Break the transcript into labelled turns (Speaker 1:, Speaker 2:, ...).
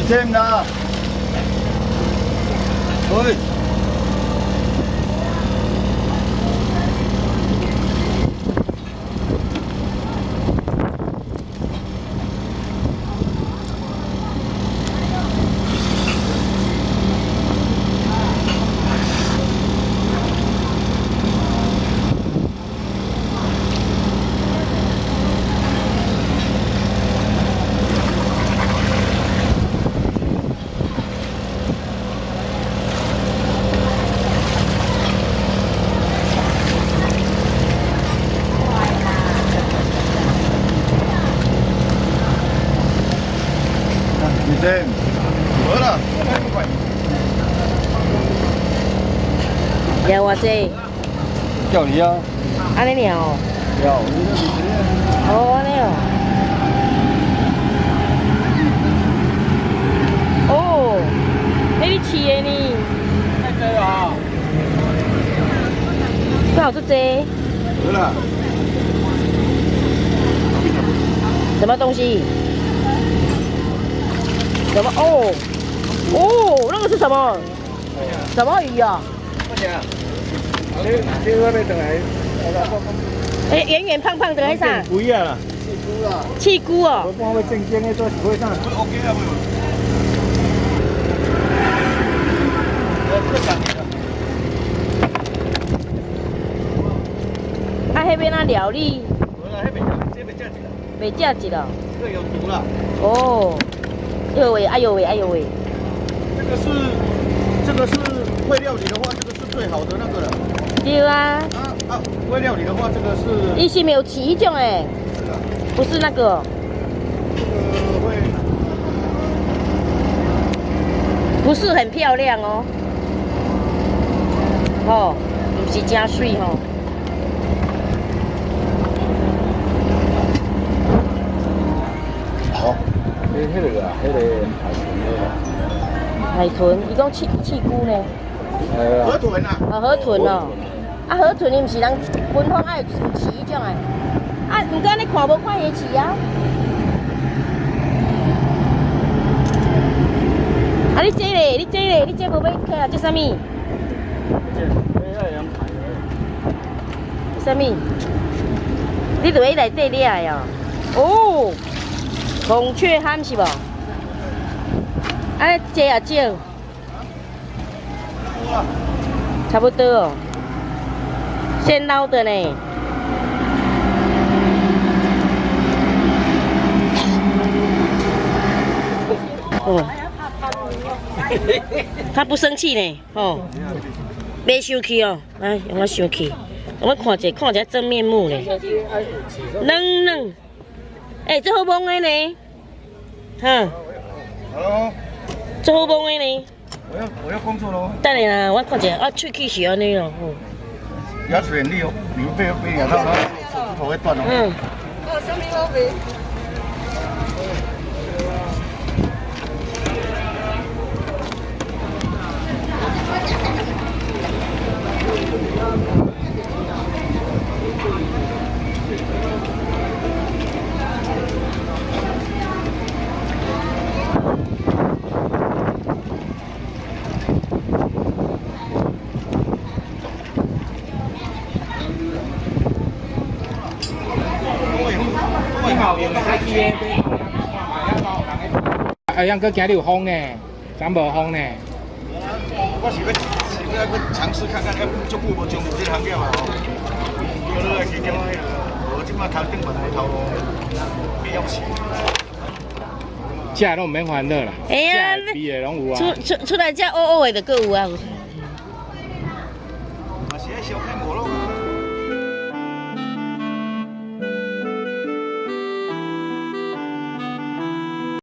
Speaker 1: 千啦。喂。無啦。
Speaker 2: 掠偌濟？
Speaker 1: 釣魚啊。
Speaker 2: 按呢爾哦。
Speaker 1: 釣魚。
Speaker 2: 哦，按呢哦。哦，彼你飼的呢？
Speaker 1: 太濟啊！
Speaker 2: 哪有這濟？
Speaker 1: 無啦。
Speaker 2: 什麼東西？什麼？哦，哦，那個是什麼？什麼魚啊？哎，圓圓胖胖的，那啥？
Speaker 1: 龜啊啦。刺菇啦。
Speaker 2: 刺菇哦。
Speaker 1: 我看要正經的做是買啥？OK 啊，
Speaker 2: 啊，彼欲按怎料理？
Speaker 1: 無啦，彼袂食，這袂食一啦。
Speaker 2: 袂食一啦。
Speaker 1: 這個有毒啦。
Speaker 2: 哦。哎呦喂，哎呦喂，哎呦喂！
Speaker 1: 這個是會料理的話，這個是最好的那個了。
Speaker 2: 對啊。
Speaker 1: 啊啊，會料理的話，這個是。
Speaker 2: 伊是沒有刺彼種的。不是那個。
Speaker 1: 這個會。
Speaker 2: 不是很漂亮哦。哦，毋是誠媠吼。
Speaker 1: 好。彼個啊，彼個海豚的。
Speaker 2: 海豚，伊講刺刺菇呢？
Speaker 1: 河豚啊。
Speaker 2: 啊，河豚哦。啊，河豚伊毋是人官方愛有刺彼種的。啊，毋過按呢看無看伊刺啊。啊，你這咧，你這咧，你這無欲看啊？這啥物？這啥物？你佇彼內底掠的哦。哦。孔雀蚶是無？啊，濟也少，差不多哦。現撈的呢。哦，他不生氣呢，哦，袂生氣哦，來，讓我生氣，我看者看者真面目呢，軟軟。欸，這好摸的呢，哈，這好摸的呢。
Speaker 1: 我要工作咯。
Speaker 2: 等下啦，我看一下，啊，喙齒是按呢咯。
Speaker 1: 牙齒很利哦，你們被咬到，手指頭會斷哦。
Speaker 2: 嗯。
Speaker 3: 哦，啥物好味？
Speaker 4: 啊，杨哥今日有风呢，昨无风呢。
Speaker 1: 我是欲尝试看看，足久無進入這個行業嘛吼。叫你來去感覺彼个，無這擺頭頂嘛無頭路，袂曉飼。
Speaker 4: 食的攏毋免煩惱啦，
Speaker 2: 哎呀，
Speaker 4: 食的味的攏有啊。
Speaker 2: 出來食烏烏的就閣有啊。
Speaker 1: 嘛是愛燒開無咯。